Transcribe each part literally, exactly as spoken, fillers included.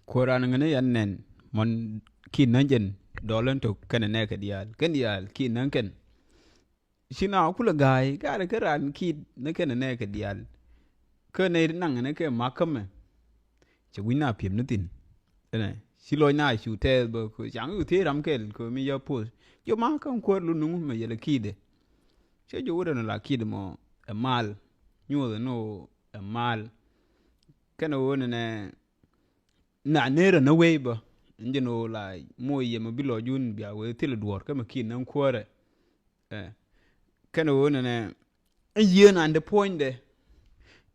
Kuäär an ŋäni yan nɛn mɔn ki̱n näŋ jɛn dɔl in tok kɛnɛ nɛɛkɛ diaal. Kɛn diaal ki̱n näŋ kɛn. Ci na kulɛ ga̱a̱y gaarɛ kä raan ki̱n näŋ kɛnɛ nɛɛkɛ diaal. Kä nɛy ti naŋ ni kɛ mak kämɛ. Cɛ wi̱c na pi̱em ni thi̱n. Ɛnɛ ci lɔc na cu tɛɛth bä kɛ caŋ cu thiec ram kɛl kɛ mi yä poth. Jɔ mak kä kuäär lu nuŋ mɛ yɛlɛ ki̱dɛ. Cɛ jɔ wurɛ ni la ki̱dɛ mɔ ɛ mal. Nyuɔth ni ɛ mal. Kɛnɛ ɣöö nɛnɛ na ner ɛn a wee bä. Ɛn jɛn ɣöö la moc yɛ mɛ bi lɔc wun bia wee thil duɔ̱ɔ̱r kä mɛ ki̱n näŋ kuäärɛ. Ɛ kɛn ɣöö nɛnɛ ɛn yieen an ti puɔ̱nydɛ.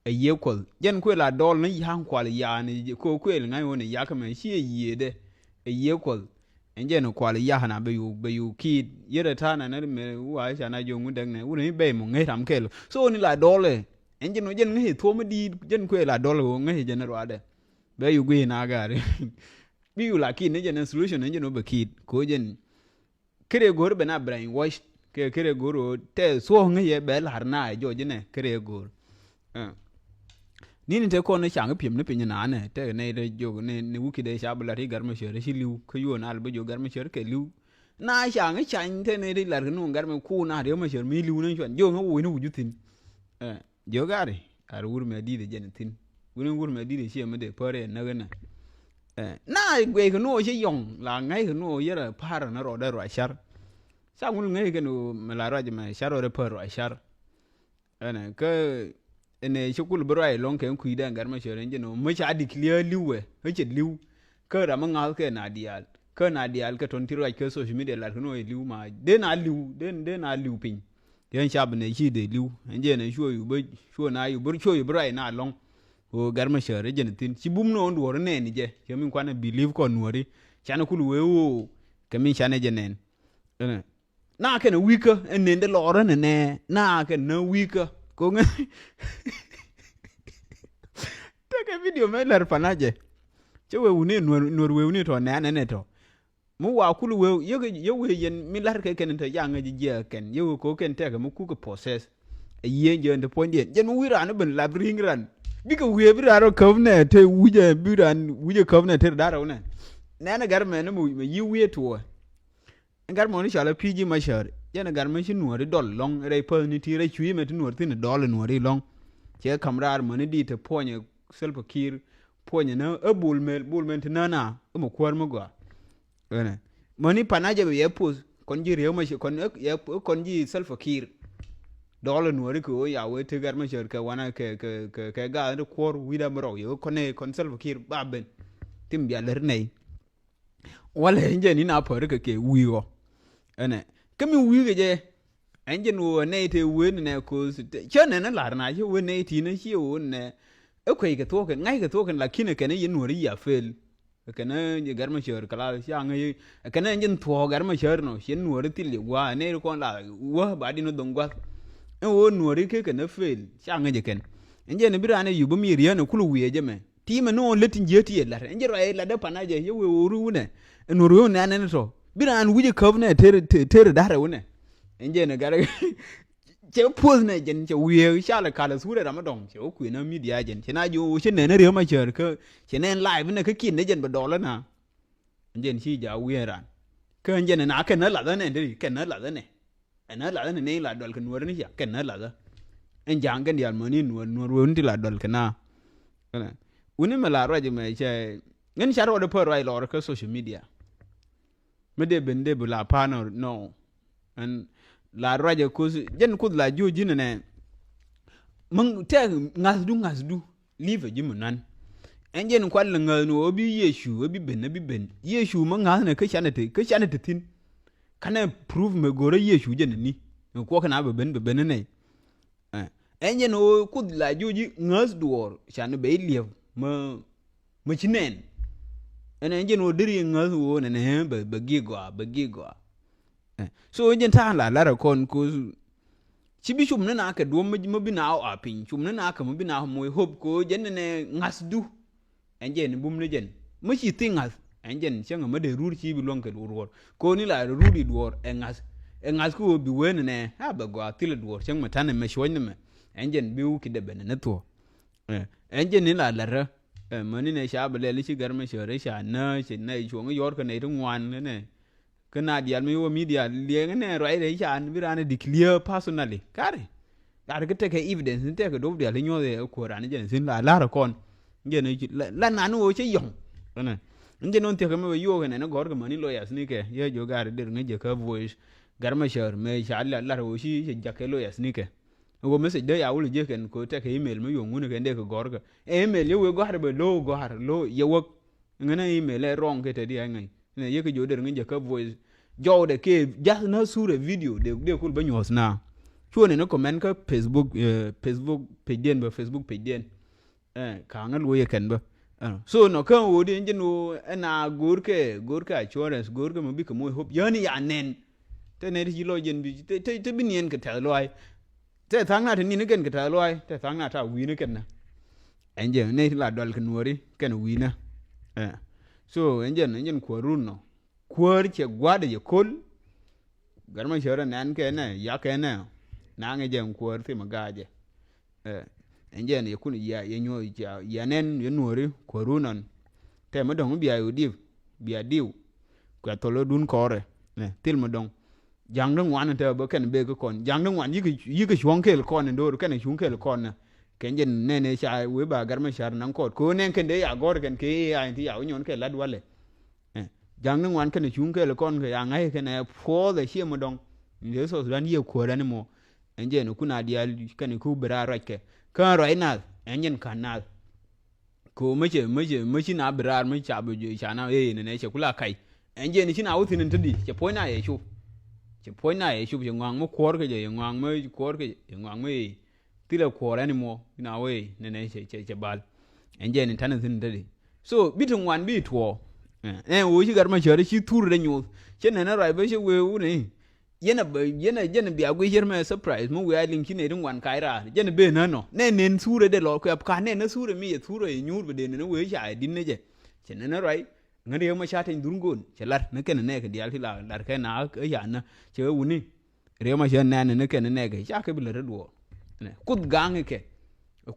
Ɛ yiee kuɔth jɛn kuël a dɔl ni ya̱a̱ŋ kual ya̱a̱n ko kuël ŋa̱c ɣöö ni yakä mɛ ci ɛ yiee dɛ. Ɛ yiee kuɔth ɛn jɛn kual ya̱a̱n a bɛ yu bɛ yu kiit yet ɛ ta̱a̱n an ri mɛ wa ca na jo̱o̱ŋ wun däk nɛ wun ni bɛy mɔ ŋäc ram kɛl so ni la dɔl ɛ. Ɛn jɛn ɣöö jɛn ŋäc thuɔ̱m mi di̱i̱t jɛn kuël a dɔl ɣöö ŋäc jɛn ruadɛ. Bɛ yu gui̱i̱ na gari. Bi yu la kiit ni jɛn ɛ solution ni jɛn ɣöö bɛ kiit ko jɛn. Kërɛ go̱r ben a brainwash kɛ kërɛ go̱r ɣöö tɛ thuɔ̱k ŋäc yɛ bɛ la̱r na jɔc inɛ kërɛ go̱r. Nini te kɔn ni caŋ pi̱em ni piny nanɛ tɛ nɛy te jiök ni wiki dee ca bi la̱r i̱ Gat Macär ci li̱w kä yuɔ̱ɔ̱n al bi jiök Gat Macär kɛ li̱w. Na caŋ cany te nɛy te la̱r kɛ nuɔ̱ɔ̱ŋ Gat Macär ku na Riek Macär mi li̱w ni cuan jiök ŋä woi ni wuju thi̱n. Jiök gari ar wur mɛ di̱t ɛ jɛn thi̱n. Wur ni wur mɛ di̱t ɛ ciɛ mi dee pär ɛ näk inɛ. Na guɛy kɛ nuɔ ci yɔŋ la ŋäc kɛ nuɔ yɛrɛ pa̱a̱r ni rɔɔdɛ ruac car. Ca ŋul ŋäc kɛ nuɔ mɛ la ruac mɛ car rɔɔdɛ pär ruac car. Ɛnɛ kä ɛnɛ ci kul bi ruac lɔŋ kɛ kui̱dɛ Gat Macär ɛn jɛn ɔ mi ca declare li̱w ɛ ɛ cɛ li̱w. Kä ram mi ŋa̱th kɛ na diaal kä na diaal kɛ tɔn ti ruac kɛ social media lat kɛ nuɔ ɛ li̱w ma den a li̱w den den a li̱w piny. Yɛn cap nɛ ci dee li̱w ɛn jɛn ɛ cuɔ yu bä cuɔ na yu bä cuɔ yu bä ruac na lɔ̱ŋ. Ɣöö Gat Macär ɛ jɛn thi̱n ci bum nɔɔn duɔ̱ɔ̱r nɛɛni jɛ cɛ min kuanɛ bi li̱w kɔn nuɔ̱ɔ̱ri. Canɛ kul wee ɣöö kɛ min canɛ jɛ nɛn. Ɛnɛ na kɛn wi̱i̱kä ɛn nendɛ lɔɔrä nɛnɛ na kɛn nä wi̱i̱kä. Koŋɛ tekɛ video mɛ lär panajɛ. Cɛ wee wuni nuɔr wee wuni tɔ nɛɛnɛ nɛ tɔ. Mi wa kul wee yek yek wee yɛn mi lär kɛ kɛn tɔ jaŋ ŋäc jiɛ kɛn yek wee ko kɛn tekɛ mi kukɛ process. Ɛ yieen jɛ ɛn ti puɔ̱nydiɛn jɛn mi wi̱i̱ raan ben lap ri̱i̱ŋ ran. Bikɛ wiee bi raan rɔ käp nɛ te wujɛ bi raan wujɛ käp nɛ te ri da̱rɛ wunɛ. Nɛɛnɛ gɛr mɛn mi yi̱ wiee tuɔɔ. Gat mɔni cɔal a P G Machar jɛn gat mi ci nuɔɔri dɔl lɔŋ rɛy päth ni ti rɛy cui̱ mɛ ti nuɔɔri thin dɔl nuɔɔri lɔŋ. Cɛ kam raar mɔni di te puɔnyɛ Salva Kiir puɔnyɛ ni ɛ Bol Mel Bol Mel ti nana ɛ mɛ kuäär mi gɔaa. Ɛnɛ mɔni panajɛ bɛ yɛ poth kɔn ji̱ Riek Machar kɔn yɛ kɔn ji̱ Salva Kiir. Dɔl nuɔɔri kɛ ɣöö ya wee ti gat Machar kɛ wanɛ kɛ kɛ kɛ kɛ gath ni kuɔr wi̱da mi rɔw yɛ ɣöö kɔn ɛ kɔn Salva Kiir ba ben. Tim bia lär nɛy. Walɛ ɛn jɛn in a päri kɛ kɛ wi̱i̱ ɔ. Ɛnɛ kä mi wi̱i̱ kɛ jɛ ɛn jɛn wä nɛy te wen nɛ ko̱o̱th cä nɛn lar na cä wen nɛy ti nɛ ci wä nɛ. Ɛ kuec kɛ thuɔ̱k kɛn ŋa̱c kɛ thuɔ̱k kɛn lakin ɛ kɛn ɛ yɛn nuɔ̱ri ya fel. Ɛ kɛn ɛ Gat Machar kɛ la ca ŋäc ɛ kɛn ɛ jɛn thuɔ̱k Gat Machar nɔ ci nuɔ̱ri thil yɛ gua̱a̱ ɛ nɛy ri kɔn la wä ba din ɛ dhoŋ gua̱th. Ɛ wä nuɔ̱ri kɛ kɛn ɛ fel ca ŋäc ɛ kɛn. Ɛn jɛn bi raan ɛ yup ɛ mi riɛn ɛ kul wi̱i̱ ɛ jɛ mɛ. Ti mɛ ni ɣän lät tin jiäk ti yɛ la̱t ɛn ji̱ ruac ɛ la̱t dee pan a jɛ yɛ wee wee ru wunɛ. Ɛn wee ru wunɛ anɛn tɔ bi raan wi̱c ɛ käp nɛ ter ter da̱rɛ wunɛ. Ɛn jɛ ni gat cɛ puɔth nɛ jɛn cɛ wiee cal ɛ kal ɛ thurɛ ram ɛ dɔŋ cɛ wä kuëë na midia jɛn cɛ na ji̱ wä cɛ nɛn ɛ riäm a cäär kä cɛ nɛn live nɛ kä kiɛn nɛ jɛn bɛ dɔɔl ɛ na. Ɛn jɛn ci ja̱ wiee raan kä ɛn jɛn ɛ na kɛn ɛ lath ɛ nɛ dee kɛn ɛ lath ɛ nɛ. Ɛn ɛ lath ɛn nɛy la dɔl kɛ nuɔr ni cia kɛn ɛ lath ɛ. Ɛn ja̱a̱ŋ kɛn diaal mäni nuɔr nuɔr wee wun ti la dɔl kɛ na. Wuni mɛ la ruac mɛ cɛ ŋän ca ruɔdɛ pär ruac lɔr kä social media. Mi dee ben dee bi la pa̱a̱n ɔ nɔ. Ɛn la ruac ɛ kuth jɛn kuth la juɔc ji̱n ɛnɛ. Mäŋ tɛk ŋa̱thdu ŋa̱thdu. Li̱pɛ ji̱ mi nuan. Ɛn jɛn kual lɛ ŋäth ni ɣöö bi Yecu ɣöö bi ben ɣöö bi ben Yecu mi ŋa̱thnɛ kä canɛ te kä canɛ te thi̱n. Kanɛ proof mɛ go̱rä Yecu jɛn ni ni kuɔk kɛn a bɛ ben bɛ ben ni nɛy. Ɛn jɛn ɣöö kuoth la jo̱o̱c i̱ ŋäth duɔɔr canɛ bɛ i̱ li̱ep mä mä ci nɛn. Ɛn ɛn jɛn ɣöö deri ŋäth ɣöö nɛnɛ bɛ bɛ gi̱i̱k gɔaa bɛ gi̱i̱k gɔaa. So jɛn ta̱a̱ la larɛ kɔn ko̱ ci bi cum ni na kɛ duɔ̱m mä bi na a piny cum ni na kɛ mä bi na moc hope ko̱ jɛn ni nɛ ŋa̱thdu. Ɛn jɛn bum ni jɛn mä ci thi ŋa̱th ɛn jɛn cäŋ mä dee rur ci bi luɔ̱ŋ kɛ duɔ̱r ko̱ ni la rur i̱ duɔ̱r ɛ ŋa̱th. Ɛ ŋa̱th kä ɣöö bi wen ni nɛ a bɛ gɔaa thilɛ duɔ̱r cäŋ mä ta̱n ɛmɛ cuɔ̱c ni mɛ. Ɛn jɛn bi wä ki dee ben ni thuɔ̱. Ɛn jɛn ni la lärä. Ɛ, mäni nɛ ca bɛ lɛl i̱ ci Gat Macär i̱ ca nääc, nɛ cuɔ̱ŋ i̱ yɔ̱ɔ̱r kɛ nɛy ti ŋuan nɛ. Kä na diaal mi wä mi diaal liɛŋ nɛ ruac rɛy ca bi raan ɛ declare personally. Kari. Kari kä tekɛ evidence ni tekɛ dop diaal i̱ nyuɔth ɛ kuäär raan i̱ jɛn thi̱n la la̱r ɛ kɔn. Jɛn i̱ la, la nan wä cä yɔ̱ŋ. Ɛnɛ. Ni jɛn wä thiäk ɛmɛ bɛ yio̱o̱k ɛnɛ ni gɔ̱r kɛ mäni lawyers ni kɛ. Yɛ jiök Gat Dɛr ŋäc jɛ kä voice. Gat Macär mëë ca la, lar wä ci cɛ jak kɛ lawyers ni kɛ. Wä message dee ya wul jiek kɛn ko tekɛ email mi yuɔ̱ŋ wun kɛn dee kɛ gɔ̱r kɛ. Ɛ email yɛ wee gɔ̱a̱r bɛ lo̱o̱ gɔ̱a̱r lo̱o̱ yɛ wäk. Ŋänä email ɛ wrong kɛ te di ɛ ŋäc. Nɛ yɛ kɛ jiök Dɛr ŋäc jɛ kä voice. Jɔwdɛ kɛ just na surɛ video dee, dee kul bä nyuɔ̱th na. Cuɔ nɛ ni comment kä Facebook, eh, Facebook page diɛn bä, Facebook page diɛn. Ɛ, ka̱ŋä luɔyɛ kɛn bä. Ɛ, so nɔ kä ɣöö di ɛn jɛn ɣöö ɛn a go̱o̱rkɛ, go̱o̱rkɛ assurance, go̱o̱rkɛ mɛ bikɛ moc hope. Yäni ya nɛn. Te nɛy ti ci lɔc jɛn bi, te, te, te bi niɛn kɛ tɛth lɔaac. Te tha̱a̱ŋ na te niɛn kɛn kɛ tɛth lɔaac, te tha̱a̱ŋ na ta wi̱i̱ni kɛn na. Ɛn jɛn nɛy ti la dual kɛ nuɔ̱ɔ̱ri kɛn wi̱i̱nä. Ɛ. So ɛn jɛn, ɛn jɛn kuäär run nɔ. Kuäär cɛ gua̱a̱dɛ jɛ ko̱l. Gat Macär nɛn kɛ nɛ, yak kɛ nɛ. Naŋɛ jɛ ɛn kuäär thimɛ ga̱a̱ jɛ. Ɛ, ɛn jɛn yɛ kun yɛ, yɛ nyuɔ̱th, yɛ, yɛ nɛn, yɛ nuɔ̱ɔ̱ri, kuäär run nɔn. Tɛ mi dɔ̱ŋ bia yɛ diw, bia diw. Kuɛ thɔl dun kɔrɛ. Ɛ, thil mi dɔ̱ŋ. Ja̱ŋ di ŋuan tɛ bä kɛn bek kɔn. Ja̱ŋ di ŋuan yikɛ, yikɛ cuɔ̱ŋ kɛl kɔn in do̱r, kɛn cuɔ̱ŋ kɛl kɔn nɛ. Kɛn jɛn nɛn ɛ ca wee ba Gat Macär naŋ kɔɔt. Kɛ wee nɛn kɛn dee ya gɔ̱r kɛn kɛ A I ti ya wee nyɔn kɛ lat walɛ. Ɛ, ja̱ŋ ni ŋuan kɛnɛ cuŋ kɛɛl kɔn kɛ ya ŋa̱c kɛnɛ puɔth ɛ ciɛ mi dɔŋ. Ni dee South Sudan yiëë kuäär ɛn mɔ. Ɛn jɛn kun a diaal kɛnɛ ku bi raar ruac kɛ. Kä ruac naath, ɛn jɛn ka̱n naath. Ko mäcɛ, mäcɛ, mäci na bi raar, mäci ca bi ca na ëë nɛnɛ cɛ kula kac. Ɛn jɛn ci na wä thi̱n in te di, cɛ puɔ̱ny na yɛ cop. Cɛ puɔ̱ny na yɛ cop, cɛ ŋɔaŋ mä kuɔ̱r kɛ jɛ, cɛ ŋɔaŋ mä kuɔ̱r kɛ jɛ, cɛ ŋɔaŋ mä ëë. Thilɛ kuɔr ɛn mɔ, na wee nɛnɛ cɛ, cɛ, cɛ bal. Ɛn jɛ ni tanɛ thi̱n te di. So bi ti ŋuan bi tuɔɔ. Ɛ, ɛ, wee ci Gat Macär ci thur dɛ nyuuth. Cɛ nɛnɛ ruac bä cɛ wee wuni. Yɛn a bä, yɛn a, yɛn a bia guic yɛr mɛ surprise mi wee a liŋ ci nɛ ti ŋuan kac raar. Jɛn a ben nä nɔ. Nɛ nɛn thurɛ dɛ lɔ kuɛ ka nɛn nä thurɛ mi yɛ thurɛ yɛ nyuur bɛ dee nɛnɛ wee ca yɛ din nɛ jɛ. Cɛ nɛnɛ ruac. Ŋäri yɛ ma ca tɛny dhur go̱o̱n cɛ lar ni kɛn nɛ kɛ diaal ti la lar kɛ na kä yan nä cɛ wuni. Riɛm a cɛ nɛn ni kɛn nɛ kɛ ca kɛ bi lät rɛ duɔɔr. Kuth gaŋ kɛ.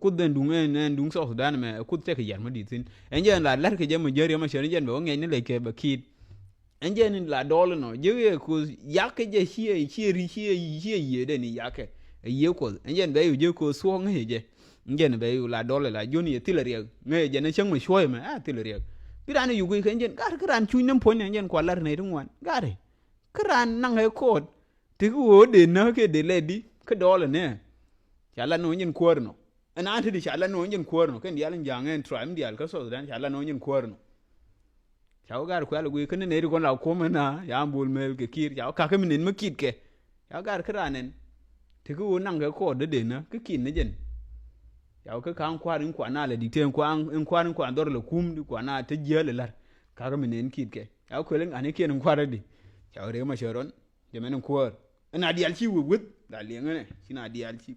Kuth ɛn duŋ ɛn, ɛn duŋ South Sudan mɛ kuth tɛk yar ma di̱t thin. Ɛn jɛ ɛn la lar kɛ jɛ ma jɛ riɛm a cɛ ni jɛn bɛ wä ŋɛny ni lɛ kɛ bɛ kiit. Ɛn jɛ ni la dɔɔl nɔ jɛ wee kuth yak kɛ jɛ ciɛ ciɛ ri ciɛ ciɛ yiee dɛ ni yak kɛ. Ɛ yiee kuth ɛn jɛ ni bɛ yu jɛ kuth thuɔk ŋäc jɛ. Ɛn jɛ ni bɛ yu la dɔɔl la jion yɛ thilɛ riɛk ŋäc jɛ ni cäŋ ma cuɔy mɛ a thilɛ riɛk. Bi raan yuk kɛ ɛn jɛ gar kä raan cuny ni puɔ̱ny ni ɛn jɛ kual lar nɛ ti ŋuan gari. Kä raan naŋ ɛ koot. Ti ki ɣöö dee näk kɛ dee lɛ di kä dɔɔl ɛ nɛ. Ca la no̱o̱ŋ jɛn kuäär nɔ. Ɛn an ti di ca la no̱o̱ŋ jɛn kuäär nɔ kɛn diaal in ja̱a̱ŋ ɛn tribe in diaal kä South Sudan ca la no̱o̱ŋ jɛn kuäär nɔ. Ca wä gaar kuɛl guiy kä ni nɛy ti kɔn la kuɔm ɛn na ya Bol Mel kɛ Kiir ca wä kakä mi nen mi kit kɛ. Ca wä gaar kä raan ɛn. Ti ki ɣöö naŋ kɛ kɔɔr dee dee näk kä kit ni jɛn. Ca wä kä ka̱ŋ kua̱r in kuan na lɛ dik te in kua̱r in kua̱r in kuan dhɔr lɛ kum di kuan na te jiäl ɛ la̱r. Kakä mi nen kit kɛ ca wä kuɛl in an ikiɛn in kua̱r adi. Ca wä rek ma cɛ rɔn. Jɛ mɛn in kuäär. Ɛn a diaal ci wek weth la liɛŋ ɛnɛ ci na diaal ci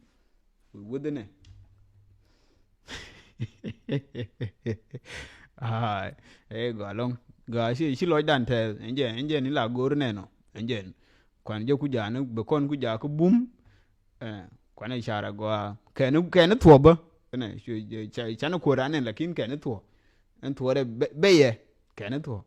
wek weth ɛnɛ. Ai, ɛ gɔalɔŋ. Gɔaa ci ci lɔcdan tɛth ɛn jɛ ɛn jɛ ni la go̱o̱r nɛnɔ ɛn jɛ. Kuan jɛ ku jaani bɛ kɔn ku jaak kä bum. Ɛ, kuan ɛ car ɛ gɔaa kɛn kɛn thuɔ̱p bä. Ɛnɛ cu canɛ kuäär anɛ lakin kɛn thuɔ̱p. Ɛn thuɔ̱p rɛ bɛ yɛ kɛn thuɔ̱p.